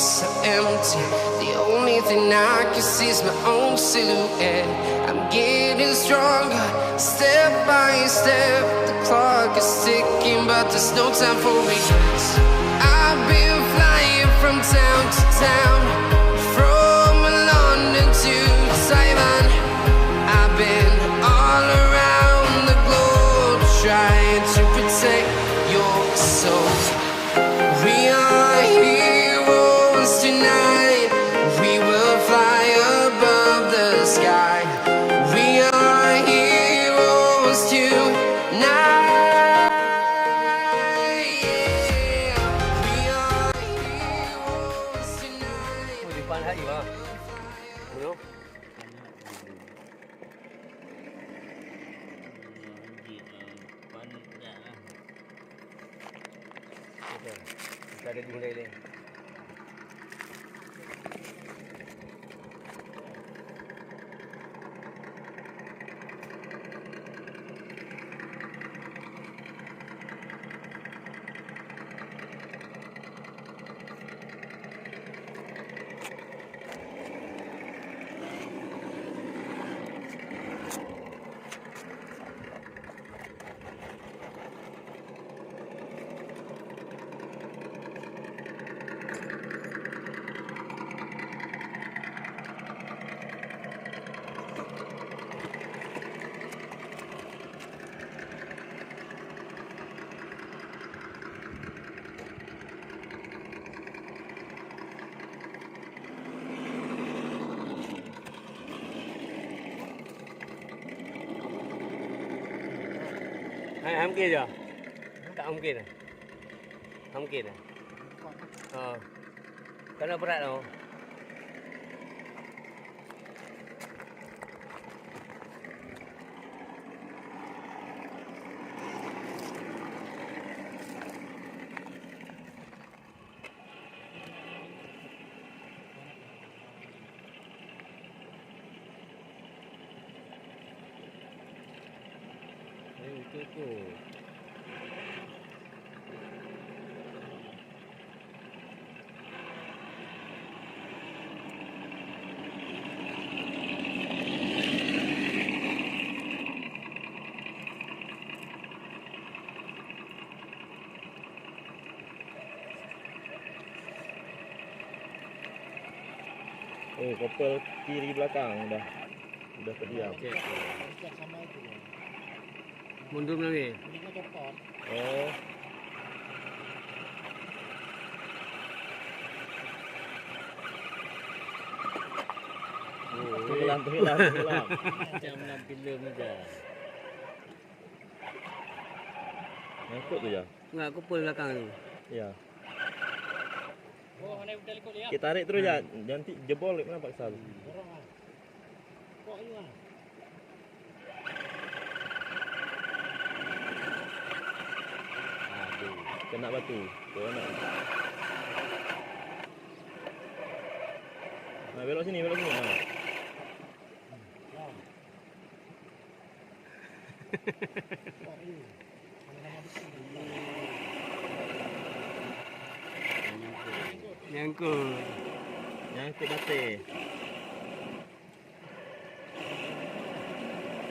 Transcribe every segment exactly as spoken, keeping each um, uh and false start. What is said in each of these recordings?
So empty. The only thing I can see is my own silhouette. I'm getting stronger, step by step. The clock is ticking, but there's no time for regrets. I've been flying from town to town, from London to Taiwan. I've been all around the globe trying to protect your soul. We are heroes tonight. We will fly above the sky. We are heroes tonight. Yeah. We are heroes tonight. Oh, di depan hai, Bang. Belum? Kita ada di mulai leh. Hai, hamkeh ja. Tak hamkeh dah. Hamkeh dah. Ha. Kana berat tau. Oh, kapal kiri belakang udah, udah terdiam. Cek. Mundur lagi. Oh. Oh, tenggelam, tenggelam, tenggelam. Macam dalam filem aja. Nyangkut tu, ya? Enggak, kupul belakang tu. Ya. Kita tarik terus, ya. Nanti jebol, mana paksa tu? Aduh, kena batu. Kena. Nah, belok sini, belok sini. Nah. Nyangkut. Nyangkut batèe.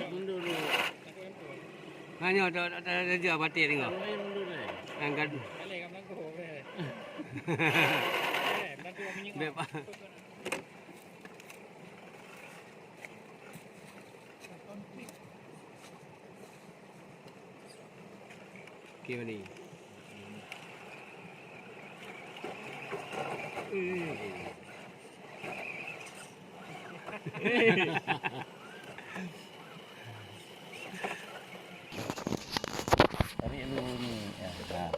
Mundur dulu. Ha nyoe, dah, dah, dah, dah, dah, batèe tengok. Mundur, eh. Angkat. Bèk, Pak. Okey, mari. Tarik dulu ni. Ya, ha.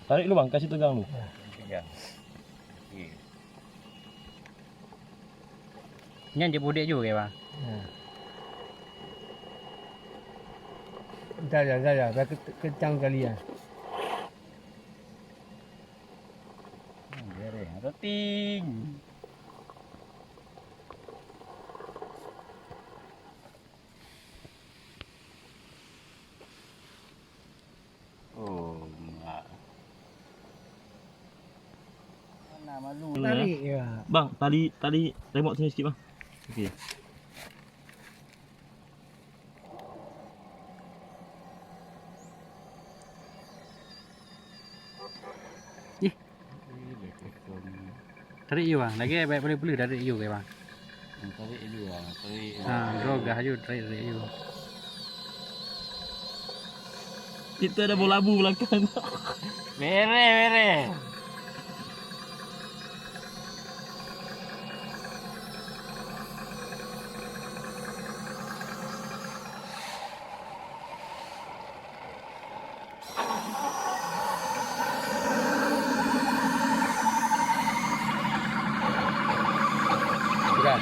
Tarik dulu, bang, kasih tegang dulu. Tegang. Okey. Nyan je budek ju ke, bang? Ha. Entah ya, entah ya, biar ke-, kencang kali ya. Hmm, beres. Ada ting. Oh, mak. Tarik je. Bang, tali, tali remote sini sikit, bang. Okey. Ih. Tarik yue, bang. Lagèe bèk peuleuh-peuleuh tarik yue, bang. Tarik yue, tarik yue. Ha, droe gah yue, tarik, tarik yue. Itu ada bola bu belakang. Bere, bere. Sudah.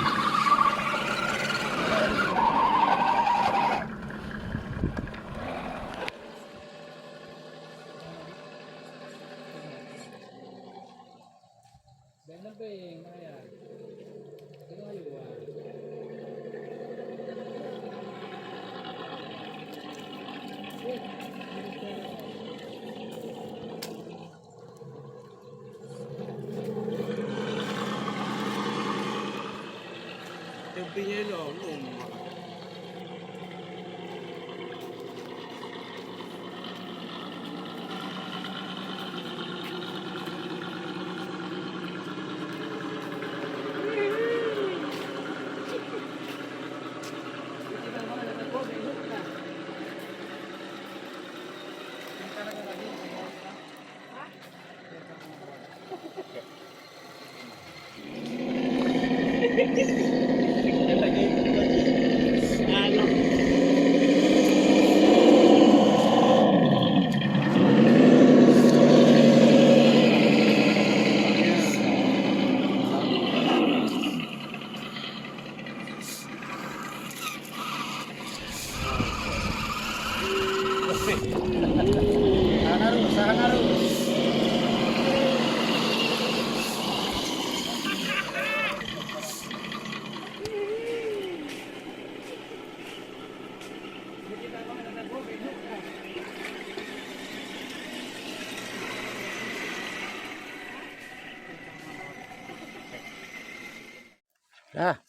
Dah.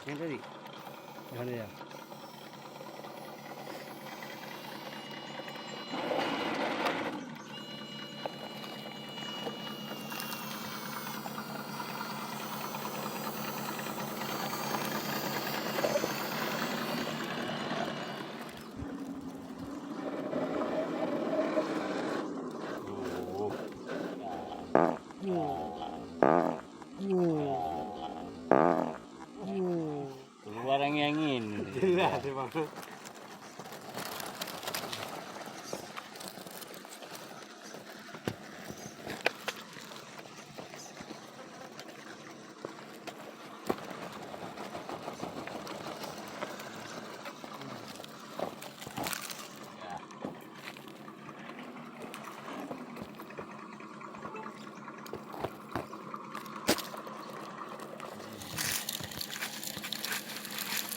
Yang tadi. Yang mana ya? Keluar angin-angin. Jelas, Bang.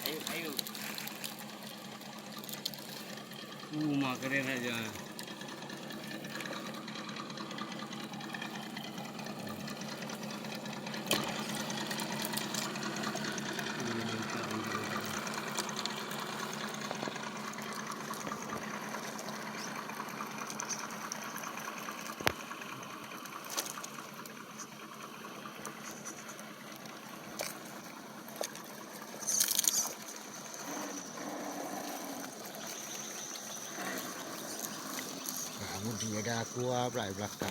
Ayo, ayo. Uh, ma keren aja. Nah, mudi ada aku, ah, belakang.